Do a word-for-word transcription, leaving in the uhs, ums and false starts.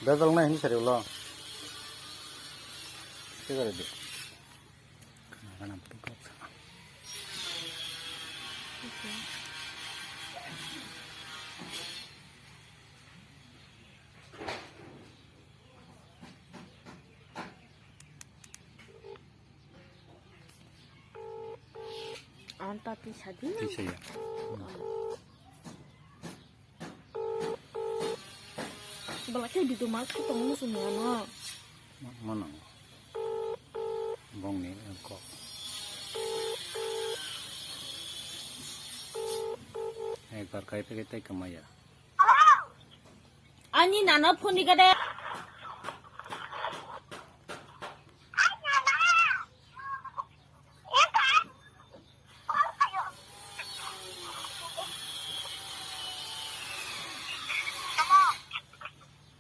Bebel nai hinwi sari ulo. Khe gari di. Kana pukak sa. Anta tisa di. Tisa ya. Bala khe video mas khe tong musu mano. Mano. Bongni kok. Ekbar kai peke tai kamaya. Ani nana phone di kade.